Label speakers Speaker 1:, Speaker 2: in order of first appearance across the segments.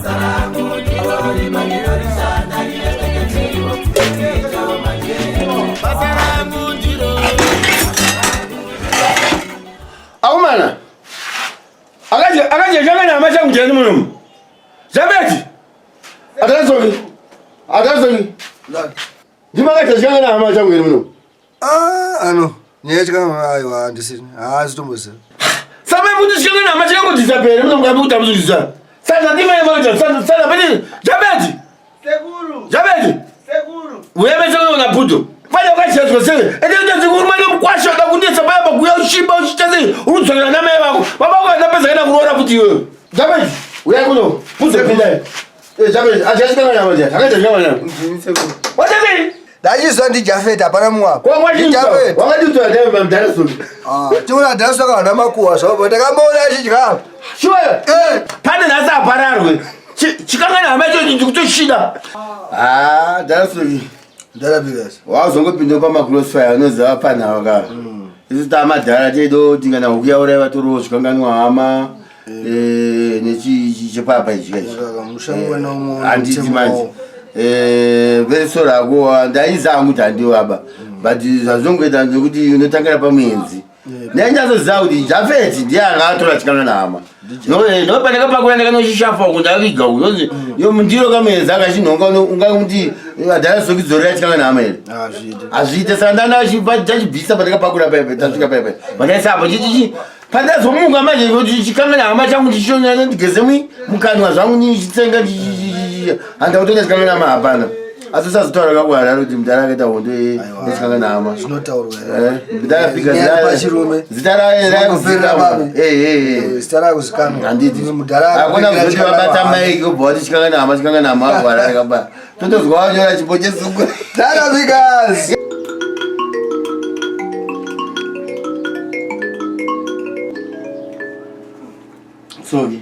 Speaker 1: Basa rangu ndinorima ndinorishanda riremekedzeiko Basa rangu ndiro.
Speaker 2: Akomana. Akaje akaje changana hama changu chani munomu. Zabeti. Atazoki. Atazoki. Ndimakaita changana hama changu here munomu.
Speaker 3: Ah, ano. Nyaya chikanga aiwa handisini. Haasi tomboziva.
Speaker 2: Saka kuti chikanga hama changu disappear munomu kapi kuti amuzvizwa. Sasa ndimai makaita sasa sasa pete Zabeti.
Speaker 1: Sekuru.
Speaker 2: Zabeti.
Speaker 1: Sekuru.
Speaker 2: Wewe sasa una puto. Fanya wakachezwa sasa. Ende ende zikuru mwana mkwasha da kundetsa paya pakuya uchimba uchiita sei urudzokera namai vako. Baba vako andapedza kana kuroora futi iwewe. Zabeti. Uya kuno. Puzo pinda. Eh Zabeti, acha chikanga nyama je. Akaita chikanga nyama.
Speaker 3: Ndini sekuru.
Speaker 2: Watazei?
Speaker 3: Ndachizwa ndiJafet hapana mumwe apa.
Speaker 2: Kwa
Speaker 3: Ndijafet.
Speaker 2: Wakadutwa naye mamdara sulu.
Speaker 3: Ah, tiona dharaso akahanda makuwa zvavo ndakamboona achidya.
Speaker 2: Sure.
Speaker 3: Eh,
Speaker 2: Pane nhasi apararwe. Chikanga nyama icho ndikutochida. Ah, Darasoli.
Speaker 3: Ndarabikas.
Speaker 2: Wazongopinda pamacrossfire anoziva panhava ka. Isu tamadhara tedo tingana huku yauraiwa vatoriwo zvikanganwa hama eh, nechi chepapa ichi kachi.
Speaker 3: Musha mumwe naumwe une
Speaker 2: Handiti
Speaker 3: mutemo
Speaker 2: manje.
Speaker 3: wawo.
Speaker 2: Eh, very sorry hako ndaiza hangu kuti handiwo apa. But zvazvinongoita ndekuti unotangira pamuenzi. Ndainyatsoziva kuti Jafeti ndiye anga atora chikangana hama. Nopandakapakura ndakanoshishafa uku ndaviga uku nonzi yo mundiro kamuenzi akachinhonga ungamuti adhara sokidzorera chikangana hama here.
Speaker 3: Hazviite.
Speaker 2: Hazviite saka ndandachibvisa pandakapakura paipa tasvika paipa. Pandaisa apo chichichi pandazomuka manje kuti chikangana hama changu ndichishonyana ndigeze mukanwa zvangu ndichitsenga handakutoenda chikangana hama hapana. Asi usazotaura kakuharare kuti mudhara akaita hondo yechikangana hama.
Speaker 3: Zvinotaurwa here?
Speaker 2: Eh, mudhara fika
Speaker 3: Nyaya
Speaker 2: zita
Speaker 3: pachirume.
Speaker 2: zita raye
Speaker 3: Zvinongoperera papi?
Speaker 2: raye
Speaker 3: Zita rakuzikanwa.
Speaker 2: handiti
Speaker 3: Mudhara
Speaker 2: hakuna
Speaker 3: akakwira
Speaker 2: kuzoti
Speaker 3: chikangana
Speaker 2: vabata
Speaker 3: hama.
Speaker 2: maiki obva wati chikangana hama chikangana hama akuharare kaba totozwa wanyora chipo chesuku
Speaker 3: Ndarabikas.
Speaker 2: Tsoki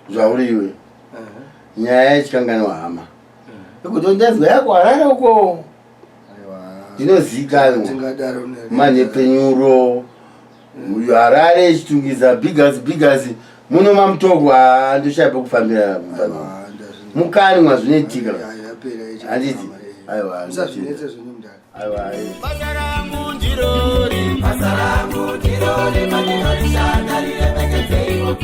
Speaker 2: zvauri iwe nyaya yechikanganwa hama ikuti ndazwa yako harare uko ndinozikanwa
Speaker 3: Tingadaro ne.
Speaker 2: manhepenyuro uyu harare chitungiza bigas bigas muno mamutoko handoshaya pekufambira
Speaker 3: Aiwa, ndazvi-
Speaker 2: mukanwa zvinoitika
Speaker 3: Ya, yapera ichi.
Speaker 2: handiti aiwa
Speaker 3: Musazvinetse zvenyu mudhara.
Speaker 2: aiwa aiwa.
Speaker 1: Basa rangu ndirori. Basa rangu ndirori. Ndinorishanda riremekedzeiko.